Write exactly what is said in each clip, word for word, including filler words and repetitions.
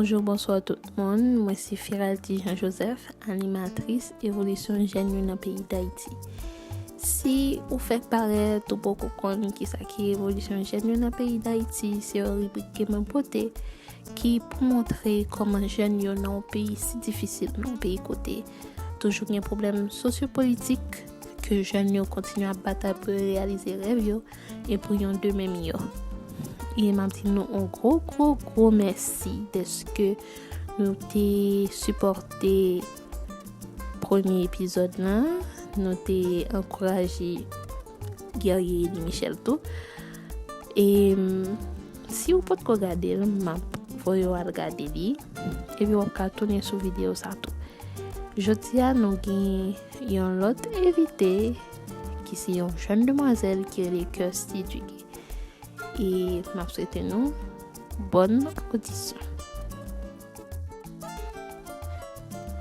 Bonjou, bonswa tout moun. Mwen se Firalty Jean Joseph, animatris Evolisyon Jèn yo nan peyi Dayiti. Si ou fèk parèt ou poko konn kisa ki Evolisyon Jèn yo nan peyi Dayiti, se yon ribrik ke mwen pote ki pou montre kòman jèn yo nan yon peyi si difisil, nan yon peyi kote toujou gen pwoblèm sosyopolitik, ke jèn yo kontinye ap batay pou yo reyalize rèv yo e pou yon demen miyò. E m ap di nou yon gwo, gwo, gwo mèsi dèske nou te sipòte premye epizòd lan, nou te ankouraje Guerrier Elie Michel tou. E, mm, si ou potko gade l, m ap voye w al gade li. Epi w ap ka tounen sou videyo sa tou. Jodi a, nou gen yon lòt envite ki se yon jèn demwazèl ki rele Kirsty Duguay. E m ap swete nou bòn odisyon.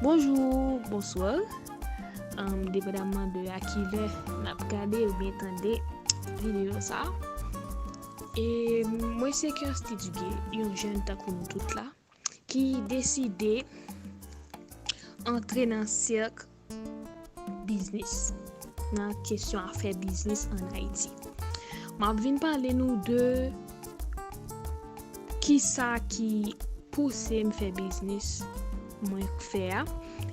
Bonjou, bonswa. Um, depandamman de a kilè n ap gade oubyen tande videyo sa. E mwen se Kirsty Duguay, yon jèn tankou nou tout la, ki deside antre nan sèk biznis, nan kesyon afè biznis ann Ayiti. M ap vin pale nou de kisa ki pouse m fè biznis mwen fè a,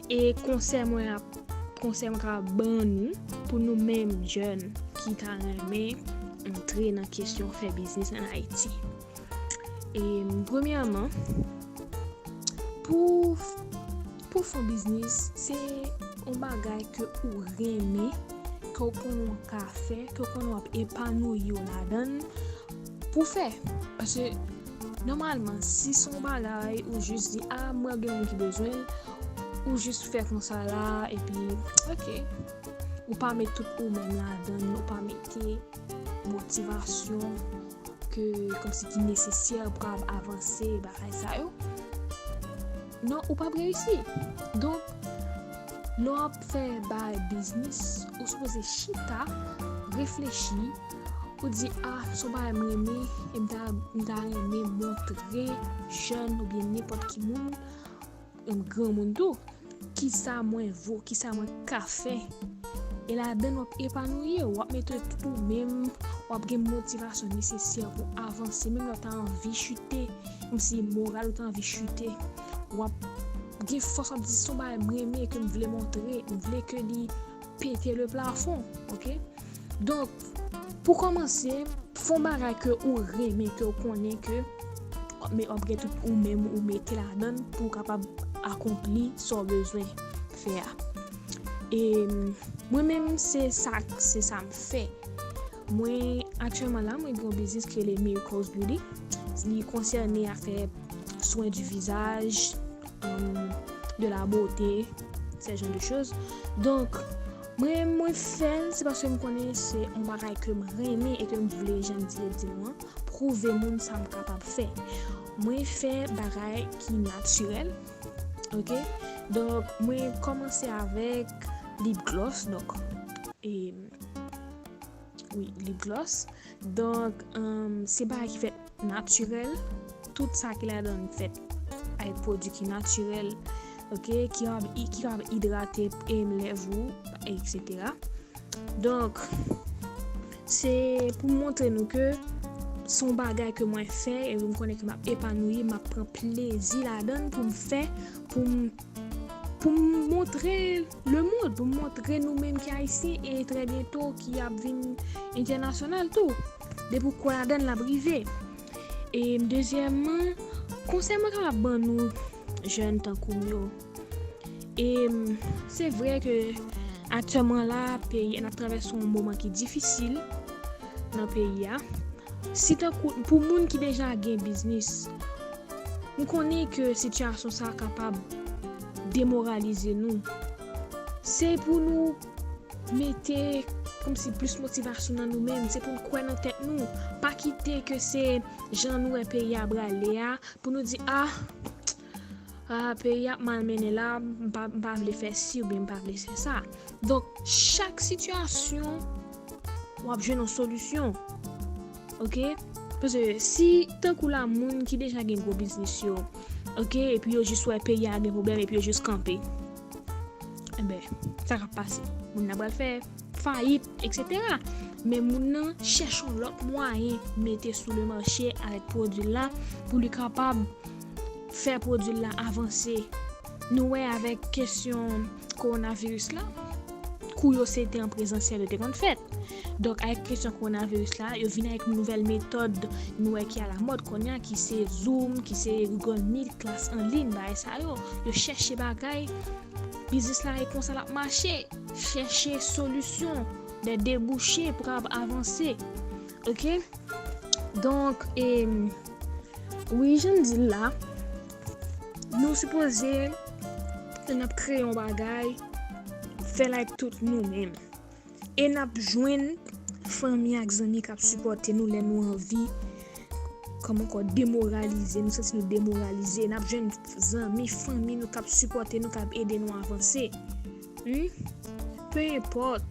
e konsèy mwen ap, konsèy mwen ka ban nou pou nou menm jèn ki ta renmen antre nan kesyon fè biznis ann Ayiti. E, premyèman, pou, pou fè yon biznis, se yon bagay ke ou renmen, ke w konnen w ka fè, ke w konnen w ap epanouyi w ladan l pou fè. Paske, nòmalman, si se yon bagay ou jis di, "A, mwen gen moun ki bezwen l," ou jis fè konsa la, epi, oke, ou pa met tout ou menm ladan l, ou pa mete motivasyon ke, kòmsi ki nesesè pou kapab avanse, bagay sa yo, non, ou p ap reyisi. Donk, lè w ap fè bagay biznis, ou sipoze chita, reflechi, ou di, "A, se yon bagay m renmen, e m ta, m ta renmen montre jèn oubyen nenpòt ki moun, granmoun tou, kisa mwen vo, kisa mwen ka fè." E ladan l w ap epanouyi w, w ap mete tout ou menm, w ap gen motivasyon nesesè pou avanse, menm lè w ta anvi chite, menm si moral ou ta anvi chite, w ap gen fòs, w ap di, "Se yon bagay m renmen, ke m vle montre, m vle ke li pete le plafon," oke? Donk, pou kòmanse, fè yon bagay ke ou renmen, ke ou konnen ke w ap, w ap gen tout ou menm ou mete ladan l pou w kapab akonpli sa w bezwen fè a. E mwen menm, se sa, se sa m fè. Mwen, aktyèlman la, mwen gen yon biznis ki rele Miracles Beauty. Li konsène afè soin du visage, um, de la beauté, ce genre de choses. Donk, mwen, mwen fè l, se paske m konnen se yon bagay ke m renmen e ke m vle, jan m di, di nou an, pwouve moun sa m kapab fè. Mwen fè bagay ki natirèl, oke? Donk, mwen kòmanse avèk lip gloss, donk, e, wi, lip gloss. Donk, um, se bagay ki fèt natirèl. Tout sa ki ladan l fèt avèk pwodui ki natirèl, oke, ki kapab, ki kapab idrate, em, lèv ou, etsetera. Donk, se pou montre nou ke se yon bagay ke mwen fè, e m konnen ke m ap epanouyi, m ap pran plezi ladan l pou m fè, pou m, pou m montre lemonn, pou m montre nou menm ki ayisyen, e trè byento ki ap vin entènasyonal tou, depi w kwè ladan l, l ap rive. E dezyèmman, konsèy mwen kapab ban nou, jèn tankou m yo, e se vre ke aktyèlman la, peyi a, n ap travèse yon moman ki difisil nan peyi a. Si tankou, pou moun ki deja gen biznis, m konnen ke sitiyasyon sa a kapab demoralize nou. Se pou nou mete kòmsi plis motivasyon nan nou menm, se pou n kwè nan tèt nou. Pa kite ke se jan nou wè peyi a prale a, pou nou di, "A, a, peyi a ap mal mennen la, m pa, m pa vle fè si oubyen m pa vle fè sa." Donk, chak sitiyasyon, w ap jwenn yon solisyon. Oke? Paske si, tankou la, moun ki deja gen gwo biznis yo, Ok, epi yo jis wè peyi a gen pwoblèm epi yo jis kanpe. Enben, sa k ap pase? Moun nan pral fè fayit, et cetera. Men moun nan chèche yon lòt mwayen mete sou le mache avèk pwodui l la pou li kapab fè pwodui l la avanse. Nou wè avèk kesyon kowonaviris la, kou yo se te an prezansyèl yo te konn fèt. Donk, avèk kesyon kowonaviris la, yo vin avèk nouvèl metòd nou wè ki alamòd kounye a, ki se Zoom, ki se Google Meet, klas an liy, bagay sa yo. Yo chèche bagay, biznis la e konsa l ap mache. Chèche solisyon, de debouche pou kapab avanse. Ok? Donk, e, wi, jan m di l la, nou sipoze, lè n ap kreye yon bagay, fè l ak tout nou menm. E n ap jwenn fanmi ak zanmi k ap sipòte nou lè nou anvi, kòman ankò, demoralize, nou santi nou demoralize. N ap jwenn zanmi, fanmi nou k ap sipòte nou, k ap ede nou avanse. Hmm? Pe enpòt.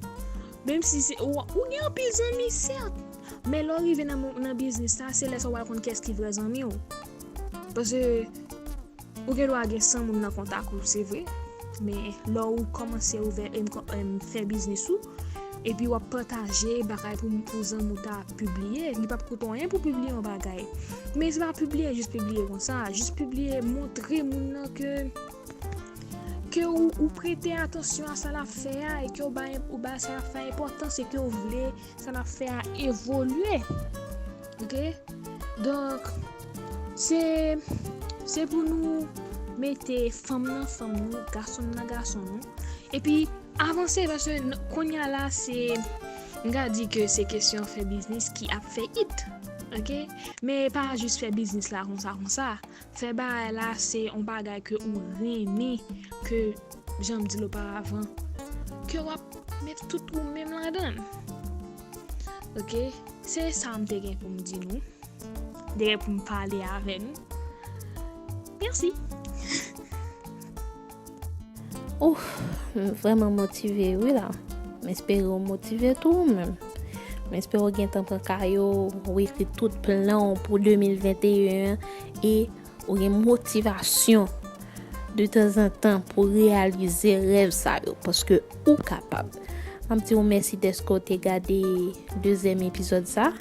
Menm si se, ou, ou gen anpil zanmi, sèt. Men lè w rive nan, mo- nan biznis la, se lè sa w pral konn kiyès ki vrè zanmi w. Paske ou gen dwa gen san moun nan kontak ou, se vre. Men lè w kòmanse ouvè, em, kò- em, fè biznis ou, epi w ap pataje bagay pou, pou zanmi w ta pibliye, li p ap koute w anyen pou pibliye yon bagay. Men se pa pibliye, jis pibliye konsa, jis pibliye, montre moun nan ke ke ou, ou prete atansyon a sa l ap fè a e ke ou bay, ou bay sa l ap fè a enpòtans e ke ou vle sa l ap fè a evolye. Ok? Donk, se, se pou nou mete fanm nan fanm nou, gason nan gason nou. Epi, avanse, paske n- kounye a la, se, m ka di ke se kesyon fè biznis ki ap fè it. Ok? Men pa jis fè biznis la konsa, konsa. Fè bagay la se yon bagay ke ou renmen, ke, jan m di l oparavan, ke w ap met tout ou menm ladan l. Ok? Se sa m te gen pou m di nou. M te gen pou m pale avè nou. Mèsi. Ouf, m vrèman motive wi la. M espere w motive tou ou menm. M espere w gentan pran kaye w, ou ekri tout plan w pou de mil venteyen an e ou gen motivasyon de tanzantan pou reyalize rèv sa yo, paske ou kapab. M ap di w mèsi dèske w te gade dezyèm epizòd sa.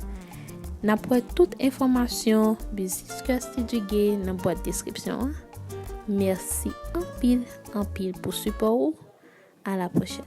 N ap wè tout enfòmasyon Business Girl Studio gen nan bwat deskripsyon an. Mèsi anpil, anpil pou sipò ou. À la prochaine.